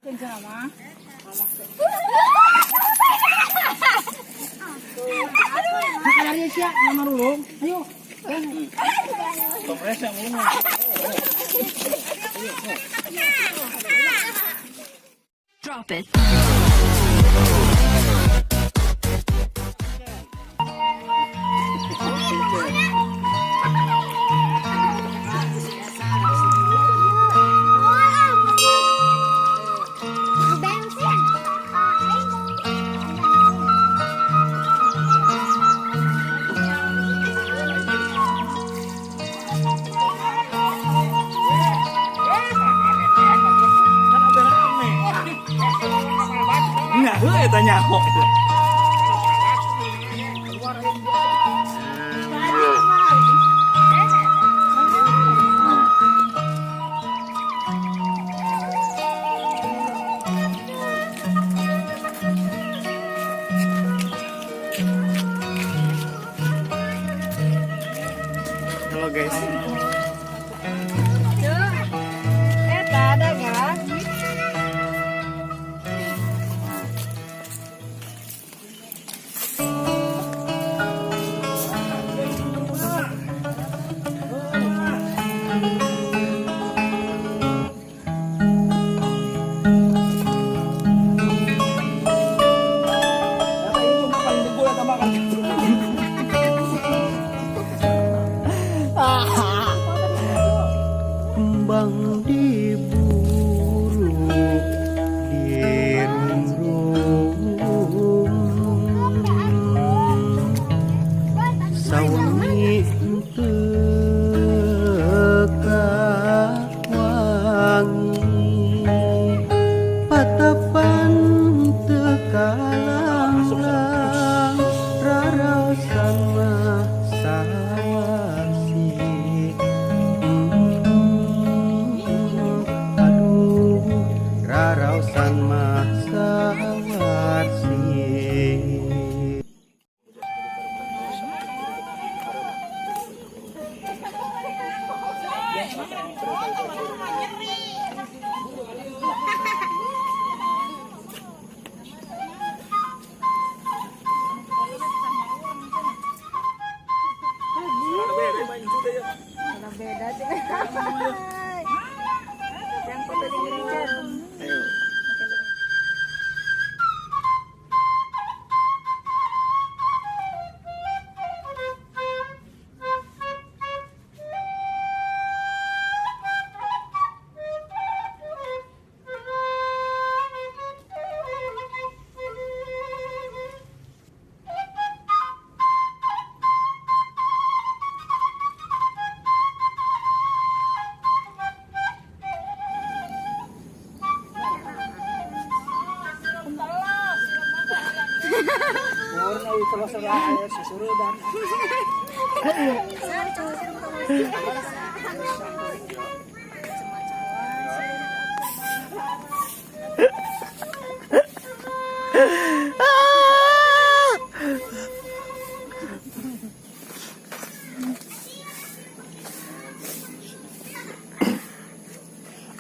Sama. Makan sia, nama dulu. Ayo. Drop it. Bensin. Nah, heuh eta nyaho. Halo guys. Eh, ada kan? Eta itu mah paling degul eta mah kan. Kembang diburu dirung-rung sawengi teu kawangi patapan teu kalanglang raraosan mah sawasi. Aduh, raraosan mah sawarsi. Beda sih. Yang foto di gereja. Murna ieu kalau aya susurudan.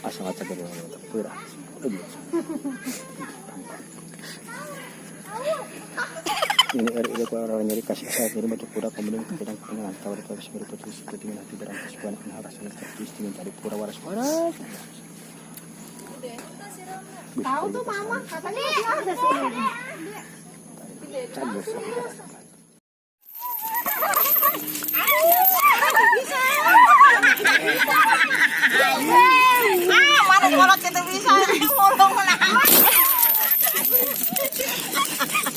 Asal aja pura. Ini eri ide ko orang nyeri kasih saya nyeri batu pura kemudian kemudian kemudian tawar itu harus berputus seperti hati berang kesukaan harus terus dengan cari pura waras waras. Tahu tuh mama katanya masih ada sebenarnya. Ah, mana kolot kita bisa ngomong lah.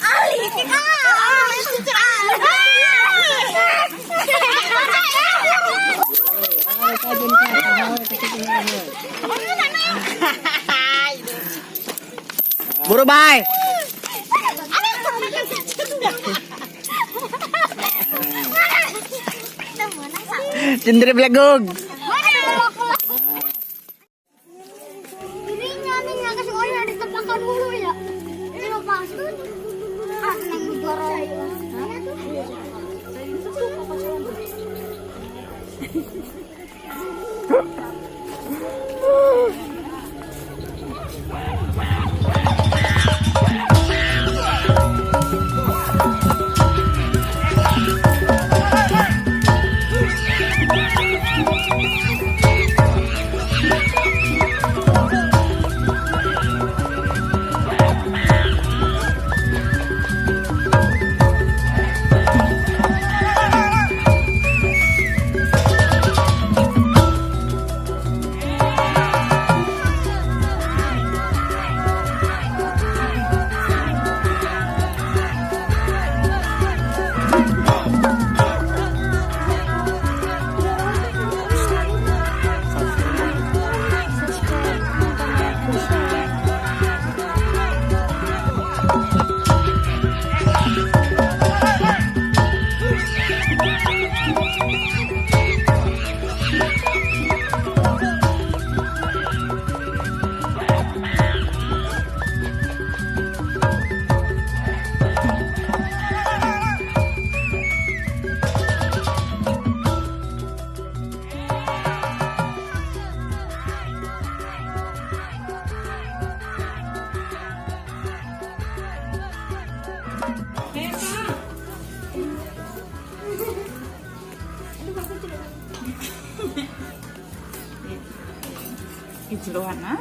Ali, Buru bae. Cindri belegug. Ini nyami nggak sekolah ada tepakan dulu ya. Ini lo pasti. Ah, nang juara. Jeroan mana?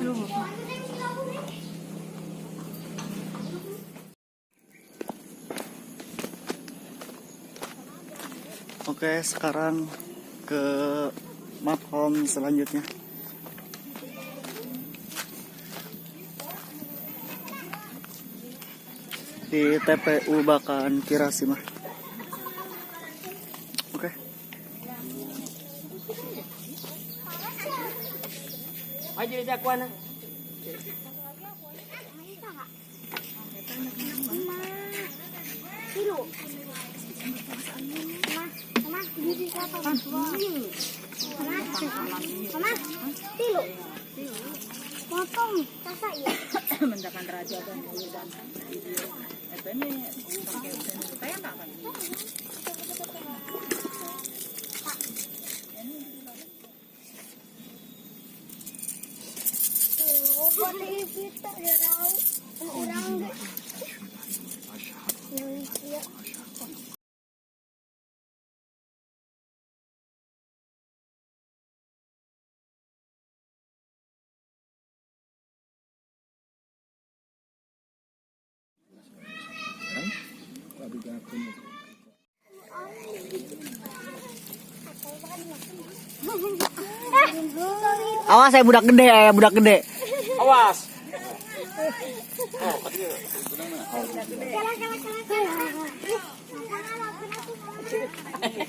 Aduh. Oke, sekarang ke makom selanjutnya. Di TPU Bakan Kirasima. Oke. Ayo jadi akuan. Kilo. Mama, mama, Mama, mama, tilu. Potong, kasa ya. Mendakan raja dan dan ini pakai saya enggak kan? Orang Awas saya budak gede, ya budak gede. Awas.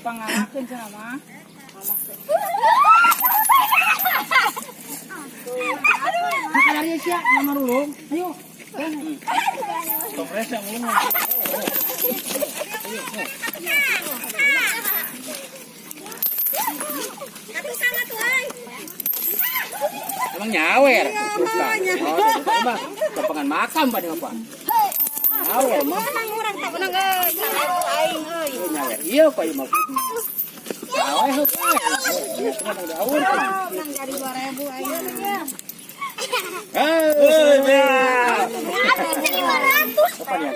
Pangalakeun cenah mah. Makan sia, nama rulung. Ayo. Emang nyawer. Oh, emang makam pada apa? Nyawer. Menang urang tak menang euy. Aing euy. Nyawer. Iya kok ieu mah. Nyawer heuh. Menang dari 2000 aing. Hei, 500. Kapan ya?